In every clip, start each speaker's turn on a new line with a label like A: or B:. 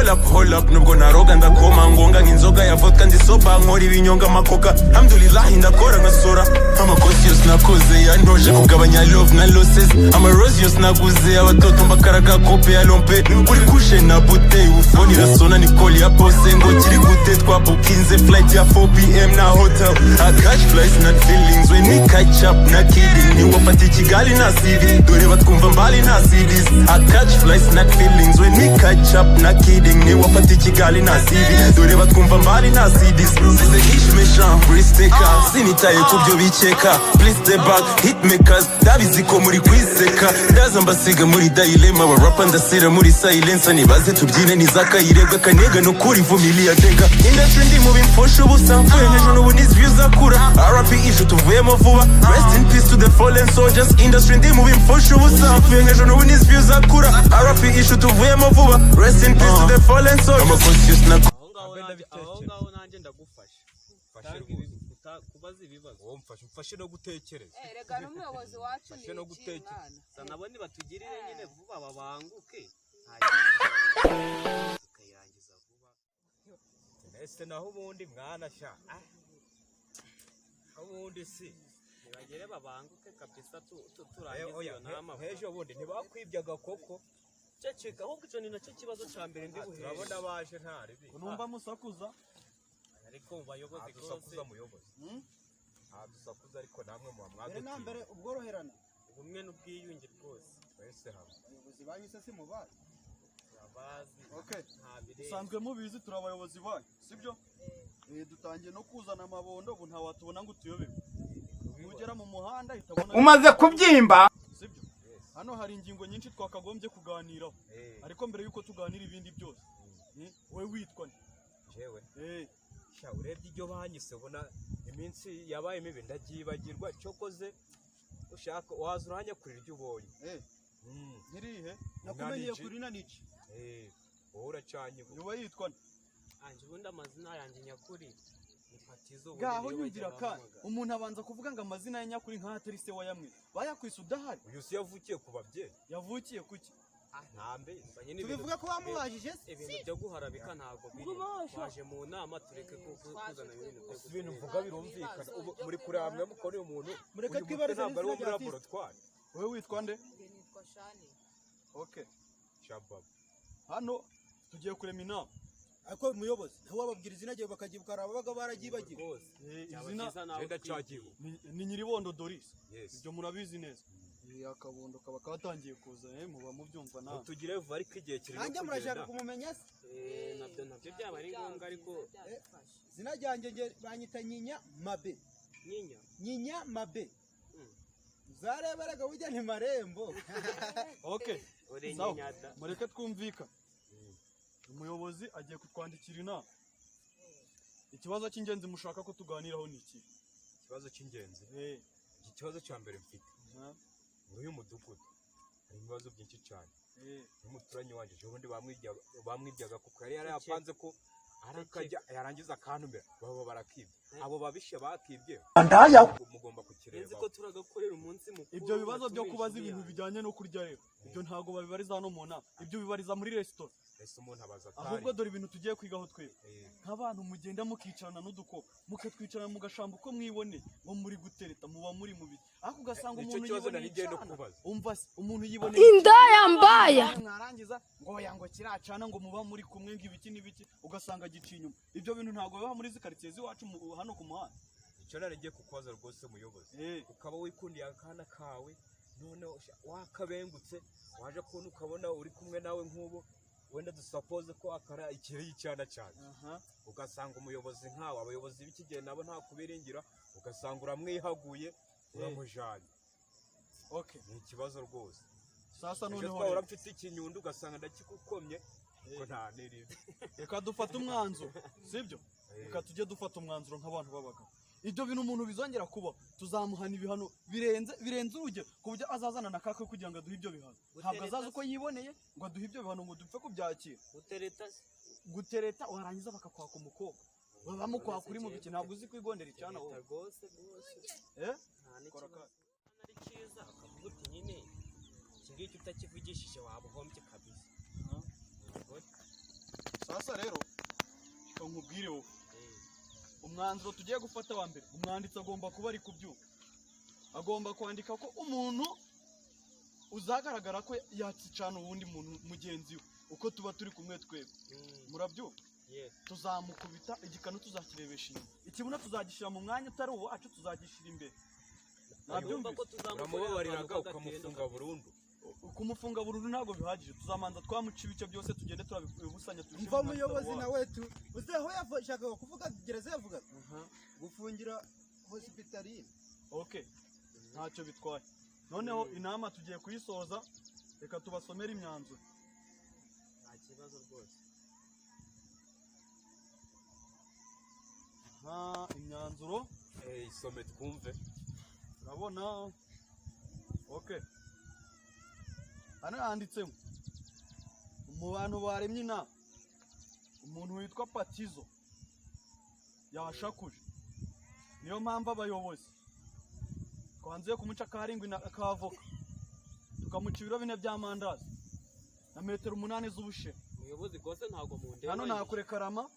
A: Hold up, hold up, nubwo naroga ndakoma, ngonga nk'inzoga ya vodka, ndi sober, nkora ibinyonga amakoka, alhamdulillah, ndakora nkasora. Amakosi yose nakoze yantoje kugabanya love na losses, amarozi yose naguze abatoto mbakaraga kope ya lompe kuri kushe na bute ufoni irasona, ni call ya pose ngo kiri gute, twabukinze flight ya 4 p.m. na hotel. I catch flights, not feelings, when we catch up na kidding, ntiwafata i Kigali na CV, dore batwumva mbali na CDs. I catch flights, not feelings, when we catch up na kidding, ntiwafata i Kigali na CV, dore batwumva mbali na CDs. Size ish méchant risk taker, sinitaye ku byo bikeka, please step back, hit makers, ndabizi ko muri kwiseka, ndaza mbasiga muri dilemma, abarapa ndasira muri silence, nibaze tubyine nizakayirebwa kanega no kuri vumilia denga industry ndi mu bimfosha ubusa, mvuye hejuru n'ubu nizi views zakura, RP issue tuvuyemo vuba, rest in peace to the fallen soldiers. Industry ndi mu bimfosha ubusa, mvuye hejuru n'ubu nizi views zakura, RP issue tuvuyemo vuba, rest in peace to the fallen soldiers. Amakosi yose
B: Aho ngaho
C: Abe
B: nanjye aho
C: ndabitekereza.
B: ngaho nanjye ndagufasha.
C: Mfashe
B: Tanga
C: rwose.
B: kubaza ibibazo.
C: Wowe mfashe no gutekereza.
D: Eh, rega n'umuyobozi wacu
C: Mfashe
D: ni
C: no
D: iki
C: gutekereza.
D: mwana.
B: Sa nabo nibatugirire nyine vuba, babanguke, nta kindi, tukayirangiza vuba.
C: Ese naho ubundi mwana sha, ah, ubundi si
B: Nibagere babanguke kabisa,
C: Eh,
B: turangize
C: oya,
B: iyo nama.
C: Nk'ejo bundi ntibakwibyaga koko?
B: Ceceka, ahubwo icyo ni nacyo kibazo cya mbere ndi buhere.
C: Turabona baje, nta ribi.
E: Numva musakuza.
B: Ariko mu bayobozi rwose.
C: Ntadusakuza, muyobozi, ntadusakuza, ariko namwe muba
E: Mbere na mbere
C: mwadutiye.
E: Ubworoherane.
B: Ubumwe n'ubwiyunge rwose.
C: Twese hamwe.
E: Abayobozi banyu se simubazi?
B: Turabazi.
E: Okay.
B: Nta birenze.
E: Dusanzwe mubizi, turi abayobozi banyu, sibyo? Dutangiye no kuzana amabondo, ubu ntawatubona ngo utuyobewe. Nugera mu muhanda itabona.
F: Umaze kubyimba.
E: Sibyo? Hano hari ingingo nyinshi twakagombye kuganiraho, ariko mbere yuko tuganira ibindi byose, wowe witwa nde?
C: Jewe?
E: Eh.
C: Sha, urebye ibyo banyise, ubona iminsi yabaye mibi, ndabyibagirwa. Cyokoze ushaka waza uranyakurira iryo ubonye.
E: Nkirihe nakumenyeye?
C: Naniki.
E: Kuri naniki.
C: Eh, wowe uracanyibuka.
E: Wowe yitwa nde?
B: Anje ubundi amazina yanjye nyakuri ni Patizo, ubundi
E: Ngaho
B: niyo
E: nyumvira
B: bajya
E: kandi
B: bampamagara.
E: Umuntu abanza kuvuga ngo amazina ye nyakuri nk'aho atari se wayamwe, bayakwise udahari.
C: Uyu si yavukiye ku babyeyi?
E: Yavukiye kuki?
C: Ntambe.
B: Umva nyine ibintu-
G: Tubivuga ko bamubajije se?
B: Ibintu byo guharabika ntabwo biri. Waje mu nama, tureke kuzana ibintu byo
C: Ibintu mvuga birumvikana. Ubu muri kureba mwe mukora uyu muntu,
G: Mureke
C: uyu mutwe
G: twibarize
C: ntabwo ari uwo
G: n'izina
C: muri
G: rya
C: laboratwari.
E: Wowe witwa nde?
D: Njye nitwa Shani.
E: Okay.
C: Shabab.
E: Hano tugiye kurema inama.
G: Ariko muyobozi, ntiwababwira izina ryawe bakagibuka? Hari ababaga bararyibagiwe.
B: Rwose.
E: Eh,
B: Byaba
E: izina
B: byiza nawe
C: Genda.
B: twibwiye.
C: Cyagihu.
E: Ni Nyiribondo Doris.
C: Yes.
E: Ibyo murabizi neza. Akabondo kaba katangiye kuza, muba mubyumva nawe.
C: Tugire vuba ariko, igihe kiri no
G: Nanjye murashaka
C: kugenda.
G: kumumenya se?
B: Eh, nabyo byaba ari ngombwa, ariko
D: Byadufasha.
G: Izina ryanjye nge banyita Nyinya Mabe.
B: Nyinya.
G: Nyinya Mabe. Zareberaga burya ni marembo.
E: Okay.
B: Uri
E: Sawa.
B: nyinyada.
E: Mureke twumvikane. Umuyobozi agiye kutwandikira inama. Ikibazo cy'ingenzi mushaka ko tuganiraho ni iki?
C: Ikibazo cy'ingenzi, iki kibazo cya mbere mfite muri uyu mudugudu, hari ibibazo byinshi cyane. N'umuturanyi wanjye ejo bundi bamwibyaga kuko yari yarayapanze ko arakajya yarangiza akantumira, baba barakibye. Abo babishe bakibye mugomba
B: Nzi
C: kukireba.
B: ko turagakorera umunsi mukuru.
E: Ibyo bibazo byo
B: watumiye
E: kubaza
B: inshuti
E: ibintu
B: yanjye.
E: bijyanye no kurya rero, ibyo ntabwo babibariza hano mu nama, ibyo bibariza muri resitora.
C: Ese umuntu abaza
E: Ahubwo
C: atari?
E: dore ibintu tugiye kwigaho twebwe nk'abantu mugenda mukicarana n'udukobwa, mukatwicarana mugashamba uko mwiboneye, ngo muri gutereta, muba muri mu biki, ariko ugasanga
C: Nicyo
E: umuntu
C: kibazo
E: yiboneye
C: nari ngiye no
E: icana.
C: kubaza.
E: Umva se, umuntu yiboneye
H: Indaya mbaya.
E: mwarangiza ngo oya, ngo kiracana, ngo muba muri kumwe, ngo ibiki n'ibiki, ugasanga gica inyuma. Ibyo bintu ntabwo biba muri izi karitsiye z'iwacu hano ku muhanda.
C: Icyo nari ngiye kukubaza rwose, muyobozi, ukaba wikundiye akana kawe, noneho wakabengutse, waje kubona ukabona uri kumwe nawe, nk'ubu wenda dusapoze ko akara ikiri icyana cyane, ugasanga umuyobozi nkawe, abayobozi b'iki gihe nabo nta kubiringira, ugasanga uramwihaguye, uramujanye. Ni ikibazo rwose.
E: Sasa
C: Ejo
E: noneho
C: twahora
E: rero,
C: mfite ikinyundo, ugasanga ndakigukomye, ariko nta n'iribi.
E: Reka dufate umwanzuro, sibyo? Reka tujye dufata umwanzuro nk'abantu b'abagabo. Ibyo bintu umuntu bizongera kuba, tuzamuhana ibihano birenze urugero, ku buryo azazana na kaka kugira ngo aduhe ibyo bihano. Ntabwo azaza uko yiboneye ngo aduhe ibyo bihano ngo dupfe kubyakira.
B: Gutereta se?
E: Gutereta, warangiza bakakwaka umukobwa, baba bamukwaka uri mu biki? Ntabwo uzi kwigondera icyana wowe.
B: Tereta rwose rwose.
E: Eh?
B: Nta
E: Kora
B: n'ikibazo.
E: Ka
B: Ari cyiza, ukavuga uti nyine iki ngiki utakivugishije waba uhombye kabisa. Yego.
E: Sasa rero reka nkubwire wowe, umwanzuro tugiye gufata wa mbere, umwanditsi agomba kuba ari kubyuka, agomba kwandika ko umuntu uzagaragara ko yatsicana uwundi muntu mugenzi we uko tuba turi kumwe twebwe, murabyumva?
B: Yes.
E: Tuzamukubita igikanu, tuzakirebesha inyuma, ikibuno tuzagishyira mu mwanya utari uwacu, tuzagishyira imbere.
B: Urumva ko
E: Nabyumvise.
B: tuzamukorera
C: Uramubabariraga
B: akantu k'agatendo.
C: ukamufunga burundu?
E: Kumufunga burundu ntabwo bihagije, tuzamanza twamuca ibice byose, tugende turabibusanya, tubishyire
G: Mva
E: mu mwanya
G: muyobozi,
E: utari
G: nawe tu uzi aho yashakaga kuvuga gereza, yavuga
E: uwacu.
G: gufungira hospitaline.
E: Okay, ntacyo bitwaye. Noneho inama tugiye kuyisoza, reka tubasomere imyanzuro.
B: Nta kibazo rwose.
E: Aha, imyanzuro.
C: Isome twumve.
E: Urabona, okay, hano handitsemo mu bantu baremye inama, umuntu witwa Patizo yashakuje, niyo mpamvu abayobozi twanzuye kumuca akarindwi na kavoka, tukamuca ibiro 4 by'amandazi na metero 8 z'ubushe.
B: Muyobozi, rwose ntabwo mundeba.
E: Hano nakurekarama,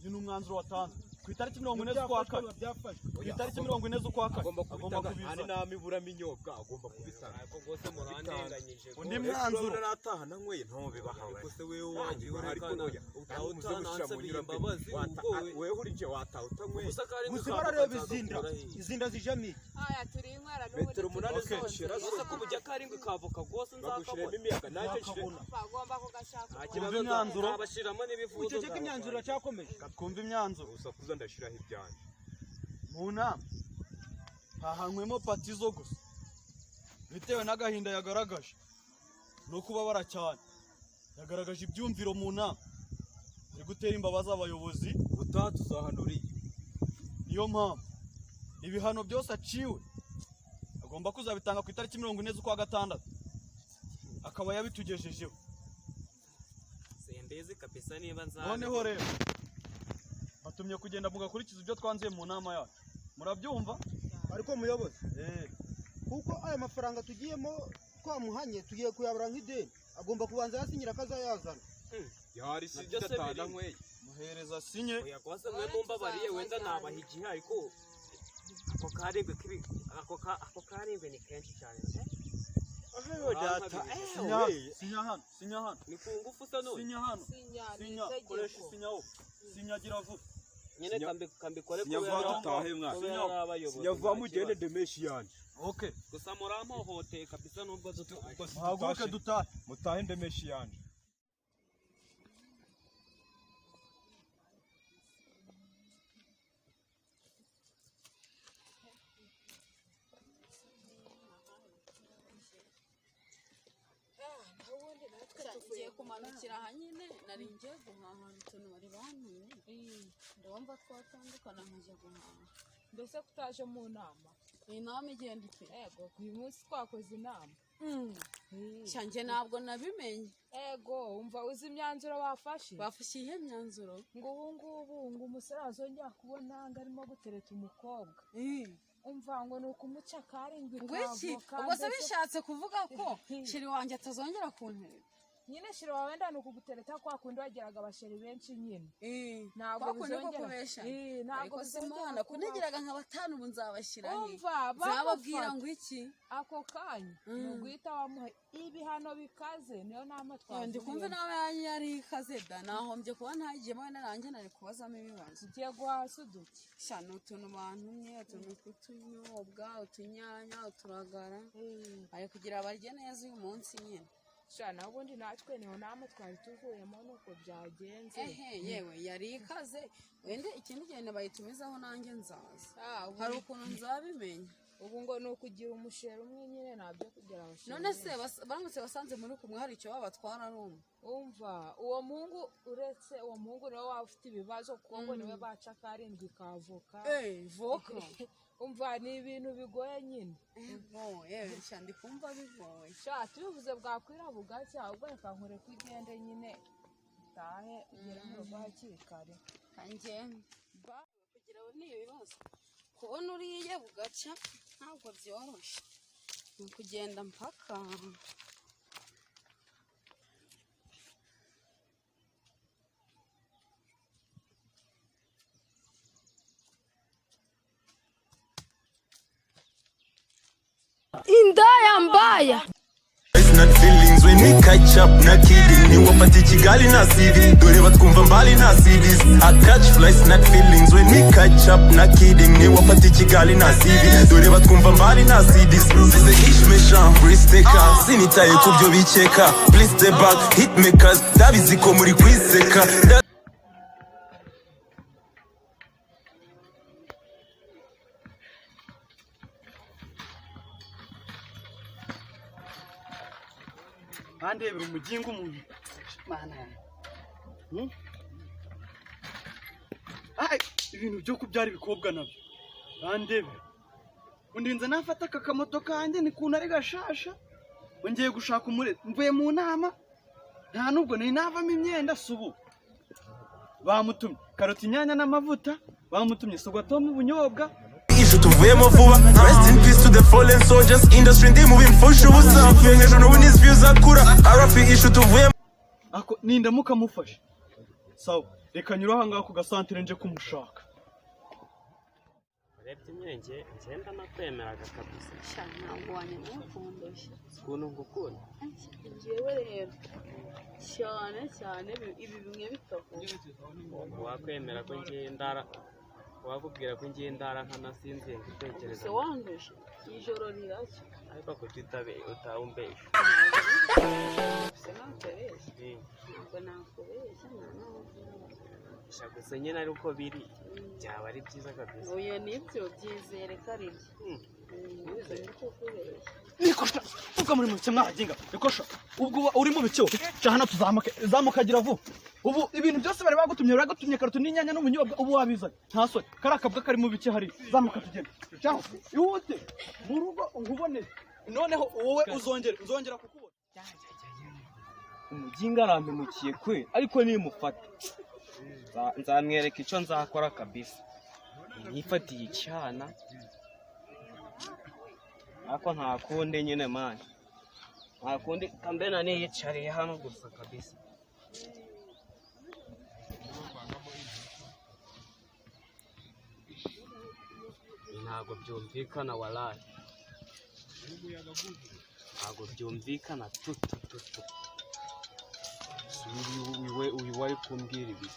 E: uyu ni umwanzuro watanzwe ku itariki 40 z'ukwa kane.
G: Byafashwe.
E: Ku itariki 40 z'ukwa kane.
C: Agomba
E: Agomba
C: kubitanga nta
E: kubizana.
C: n'inama iburamo inyobwa, agomba kubitanga.
B: Ariko rwose murandenganyije.
E: Undi
B: Rwose.
E: mwanzuro.
C: Urabona nataha nanyweye ntubibahawe.
B: Ariko se wewe wagiye
C: Ariko
B: urekana
C: oya,
B: utaha
C: muze gushyira mu
B: utanansabira
C: nyurabwenge.
B: imbabazi, ubwo we
C: Wewe uri nje wataha utanyweye.
B: Gusa kari
G: Gusa barareba izinda, izinda zijamo iki?
D: Aya turi inywera n'ubundi.
C: Metero 8
E: Okay.
C: z'ubushera
B: Rwose ko bujya karindwi kavoka rwose
C: bagushiremo
B: nzakabona.
C: imiyaga nanjye nshire.
D: Agomba kugashaka.
B: Nta
E: Twumve
B: kibazo,
E: imyanzuro.
B: nzabashiramo n'ibivuzo.
G: Uceceke, imyanzuro iracyakomeje.
E: Reka twumve imyanzuro.
C: Usakuza ndashiraho ibyanjye.
E: Mu nama hahanywemo Patizo gusa, bitewe n'agahinda yagaragaje no kubabara cyane, yagaragaje ibyumviro mu nama, ari gutera imbabazi abayobozi.
C: Ubutaha tuzahanura iyi.
E: Niyo mpamvu ibihano byose aciwe agomba kuzabitanga ku itariki 40 z'ukwa gatandatu, akaba yabitugejejeho.
B: Simbizi kabisa niba nzabibona.
E: Noneho rero batumye kugenda mugakurikiza ibyo twanzuye mu nama yacu, murabyumva?
G: Ariko muyobozi,
E: Eh.
G: kuko aya mafaranga tugiyemo twamuhanye, tugiye kuyabura nk'ideni, agomba kubanza yasinyira akazayazana.
C: Yari si
B: Nabyo se
C: ndataha
B: birimo.
C: nanyweye.
E: Muhereza sinye.
B: Oya, rwose mwe mumbabariye, wenda nabaha igihe, ariko ako karindwi kibi ako karindwi ni kenshi cyane.
C: Data.
E: Sinya hano, sinya hano, sinya hano.
B: Ni ku ngufu se none?
E: Sinya hano.
D: Sinya ni
E: Sinya, koresha
D: itegeko.
E: isinya wowe, sinya, gira vuba.
B: Nyine kambikore.
C: Sinya vuba dutahe mwana.
B: Kubera ari abayobozi,
C: Sinya vuba
B: nta
C: mugende
B: kibazo.
C: ndemeshi yanjye.
E: Okay.
B: Gusa murampohoteye kabisa nubwo dutahe.
E: Muhaguruke dutahe.
C: Mutahe ndemeshi yanjye.
F: Ngiye kumanukira aha nyine, nari ngiye guhaha utuntu bari bantumye, ndumva twatandukana nkajya guhaha.
D: Mbese kutaje mu nama?
F: Iyi nama igenda ite?
D: Ego, uyu munsi twakoze inama.
F: Sha, njye ntabwo nabimenye.
D: Ego, umva, uzi imyanzuro bafashe?
F: Bafashe iyihe myanzuro?
D: Ngo ubu ngubu ngo umusore azongera kubona ngo arimo gutereta umukobwa, umva, ngo ni ukumuca karindwi
F: Ngo iki?
D: kavoka.
F: Ubwo se
D: Mbese
F: bishatse kuvuga ko chéri wanjye atazongera kuntera?
D: Nyine chéri wawe wenda ni ukugutereta kwa kundi wageraga abachéri benshi nyine. Ntabwo
F: Kwa kundi ko
D: bizongera.
F: kubesha.
D: Ntabwo
F: Ariko se
D: bizongera
F: Mana,
D: kubaho.
F: kuntegeraga nka batanu, ubu nzabashyira he?
D: Umva,
F: Nzababwira
D: bamufata
F: ngo iki?
D: Ako kanya ni uguhita wamuha ibihano bikaze, niyo nama
F: Yewe, ndi kumva
D: twavuyemo.
F: nawe yari ikaze da, nahombye kuba ntagiyemo, wenda nanjye nari kubazamo ibibazo.
D: Ugiye guhaha uduki?
F: Sha, ni utuntu bantumye, utuntu tw'utunyobwa, utunyanya, uturagara, bari kugira barye neza uyu munsi nyine.
D: Sha, naho ubundi natwe niyo nama twari tuvuyemo, nuko byagenze.
F: Ehe, yewe, yari ikaze, wenda ikindi gihe bayitumizaho nanjye nzaza.
D: Ah,
F: Hari ukuntu nzabimenya.
D: Ubu ngo ni ukugira umuchéri umwe nyine, ntabyo kugira abachéri
F: None se
D: benshi.
F: baramutse basanze muri kumwe, hari icyo babatwara ari umwe?
D: Umva, uwo muhungu, uretse uwo muhungu niwe waba ufite ibibazo, kuko ngo niwe baca karindwi kavoka.
F: Eh, voka.
D: Umva, ni ibintu bigoye nyine.
F: Ego, yewe, sha, ndi kumva bigoye.
D: Sha, tubivuze bwakwira bugacya, ahubwo reka nkureke ugende nyine, utahe ugere mu rugo hakiri kare.
F: Kangenda kugira ngo ni ibibazo kubona uriye bugaca ntabwo byoroshye, ni ukugenda mpaka. Indaya mbaya.
A: It's not feelings when we catch up, not kidding. Niwafata Kigali na CV, dore batwumva mbali na CDs. I catch flights, not feelings when we catch up, not kidding. Niwafata Kigali na CV, dore batwumva mbali na CDs. Zize ish méchant, risk taker, sinitaye ku byo bikeka. Please step back, hit makers, ndabizi ko muri kwiseka.
E: Bandebera umugingo umuntu mana yanjye. Ai, ibintu byo kubyara ibikobwa nabyo bandebera undinze nafata aka kamoto kanjye ni kuntu ari gashasha, ngiye gushaka umurezi mvuye mu nama, nta nubwo nari navamo imyenda. Si ubu bamutumye karoti, inyanya n'amavuta, bamutumye sogatomu, ubunyobwa.
A: Issue tuvuyemo vuba. Rest in peace to the fallen soldiers. Industry ndi mubi mfusha ubusa, mvuye nk'ejo n'ubu views akura RP issue tuvuyemo.
E: Ako nindamuka mufashe sawa, reka nyure aha ngaha ku gasantere nje kumushaka.
B: Urebye nyine ngenda nakwemeraga kabisa.
F: Sha, ntabwo wanyemera kundushya.
B: Ukuntu ngukunda.
F: Njyewe rero cyane cyane ibi bimwe bitavuga.
B: Wakwemera ko ngiye ndara, wakubwira ko ngiye ndara nkanasinziye ngutekereza.
F: Se wandusha ijoro riracya.
B: Ariko kuki utawumbesha?
F: Se nakubeshya? Ntabwo nakubeshya nta n'aho.
B: Sha, gusa nyine ari uko biri byaba ari byiza kabisa.
F: Oya, nibyo, byizere ko ari byo. Nzi kukubeshya.
E: Nikosha ubwo muri mu mwahaginga, nikosha ubwo uba uri mu biki? Ca hano tuzamuke, zamuka gira vuba. Ubu ibintu byose bari bagutumye karoti n'inyanya n'ubunyobwa, ubu wabizanye, nta soni? Kariya kabwa kari mu biki hari? Zamuka tugende, cyangwa ihute mu rugo nkubone. Noneho wowe uzongere uzongera kukubona.
C: Umuginga arampemukiye kwe, ariko nimufata nzamwereka icyo nzakora kabisa. Nifatiye icyana, ariko nta kundi nyine man, nta kundi kambena niyicariye hano gusa kabisa.
B: Ntabwo byumvikana walayi, ntabwo byumvikana tu tu tu tu. Uyu wari kumbwira ibi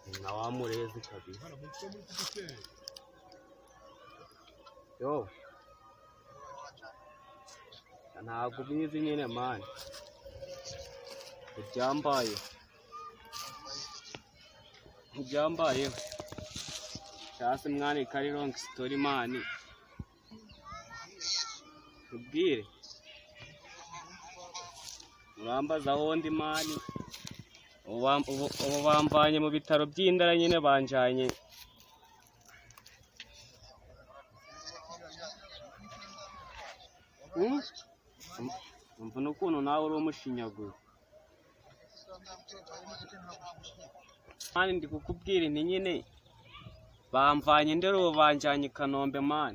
B: ni na wa murezi kabisa. Yo, ntabwo ubizi nyine man, ibyambayeho ntibyambayeho cyangwa se mwana kari long story man, ubwire urambaza aho ndi man. Ubu bamvanye mu bitaro by'indara nyine banjanye. Umva n'ukuntu nawe uri umushinyaguzi man, ndi kukubwira inti nyine bamvanye Ndera, ubu banjanye i Kanombe man.